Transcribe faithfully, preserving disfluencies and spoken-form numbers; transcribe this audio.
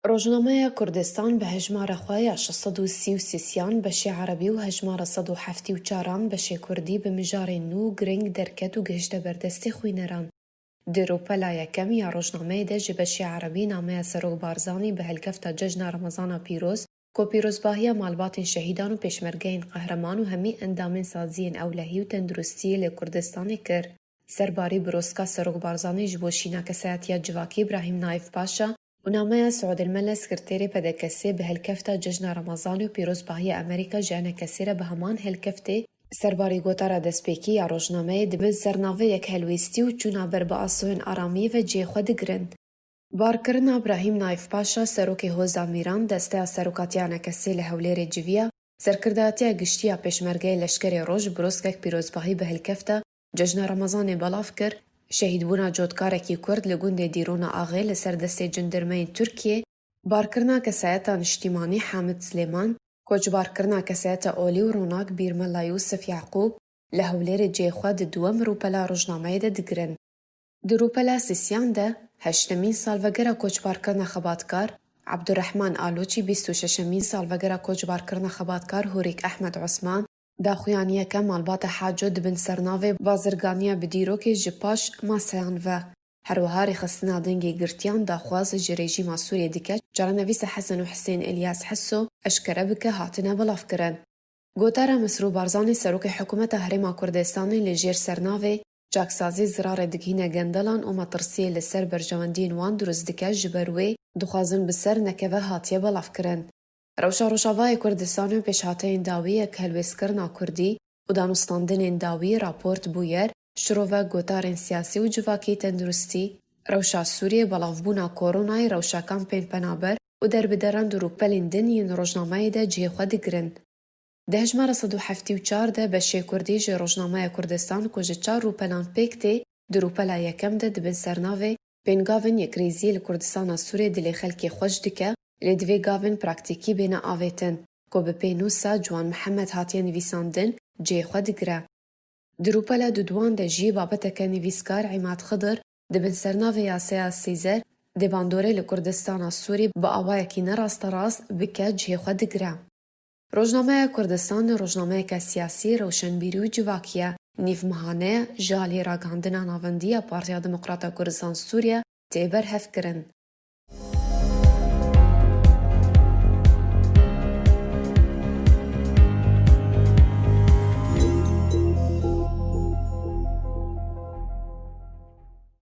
Rojnameya Kurdistan bi hejmara xwe ya şeş sed û sî û sê sî an beşê erebî û hejmara sed û heftê û çar an beşê kurdî bi mijarên nû û girîng derket û gihişte ber destê xwîneran. Di rûpela yekem ya rojnameyê de ji beşê erebî nameya Serok Barzanî bi helkefta Cejna Remezana Pîroz, ku pîrozbahiya malbatên şehîdan û pêşmergeyên qehreman û hemî endamên saziyên ewlehî û tenduristiyê li Kurdistanê kir. Serbarî birozka Serok Barzanî ji bo şîna kesayetiya civakî Îbrahîm Naîf Paşa û nameya Suud el-Mele, sekreterê P D K S'ê, bi helkefta Cejna Remezanê û pîrozbahiya Amerîka ji enekesê re bi heman helkeftê, serbarî gotara destpêkî ya rojnameyê di bin sernavê yekhelwîstî û çûna ber bi asoyên aramiyê ve cihê xwe digirin. Barkirina Îbrahîm Naîf Paşa, serokê Hoza Mîran, desteya serokatiya enekesê li Hewlêrê civiya, serkirdatiya giştî ya Pêşmergeyê Leşkerê Roj, birozkek pîrozbahî bi helkefta Cejna Remezanê belav kir, şehîdbûna cotkarekî Kurd li gundê Dîrona Axê li ser destê cindirmeyên Tirkiyê, barkirina kesayeta niştîmanî Hamid Silêman, koçbarkirina kesayeta olî û ronak Bîrmela Yûsif Yaqûb li Hewlêrê cihê xwe di duwem rûpela rojnameyê de digirin. Di rûpela sisiyan de heştemîn salvegera koçbarkirina xebatkar Abdurrahman Aloçî, bîst û şeşemîn salvegera koçbarkirina xebatkar Hûrîk Ehmed Osman, daxuyaniyeke malbata Haco di bin sernavê Bazirganiya bi dîrokê ji paş maseyan ve. Her wiha rêxistina dengê girtiyan daxwaz ji rejîma Sûriyê dike çarenivîsa Hesen û Hisên Elyas Heso eşkere bike hatine belavkirin. Gotara Mesrûr Barzanî, serokê Hikûmeta Herêma Kurdistanê, li jêr sernavê çaksazî zirarê digihîne gendelan û metirsiyê li ser berjewendiyên wan dirust dike, ji ber wê dixwazin bi ser nekeve hatiye belavkirin. Rewşa Rojavayê Kurdistanê û pêşhateyên dawî yekhelwêstkirina kurdî û danûstandinên dawî, raport, bûyer, şirove, gotarên siyasî û civakî, tenduristî, rewşa Sûriyê, belavbûna koronayê, rewşa kampên penaber û derbideran di rûpelên din yên rojnameyê de cihê xwe digirin. Di hejmara sed û heftê û çar de beşê kurdî ji Rojnameya Kurdistan ku ji çar rûpelan pêk tê, di rûpela yekem de di bin sernavê pêngavên yekrêziyê li Kurdistana Sûrê dilê xelkê xweş dike, lê divê gavên praktîkî bêne avêtin, ku bi pênûsa Ciwan Mihemed hatiye nivîsandin, cihê xwe digire. Di rûpela duduwan de jî babeteke nivîskar Îmad Xidir di bin sernavê Yaseya Sîzer dê bandorê li Kurdistana Sûrî bi awayekî ne rasterast bike cihê xwe digire. Rojnameya Kurdistan rojnameyeke siyasî, rewşenbîrî û civakî ye. Nîvmehane ji alî ragihandina navendî ya Partiya Demokrata Kurdistan Sûriye tê berhevkirin.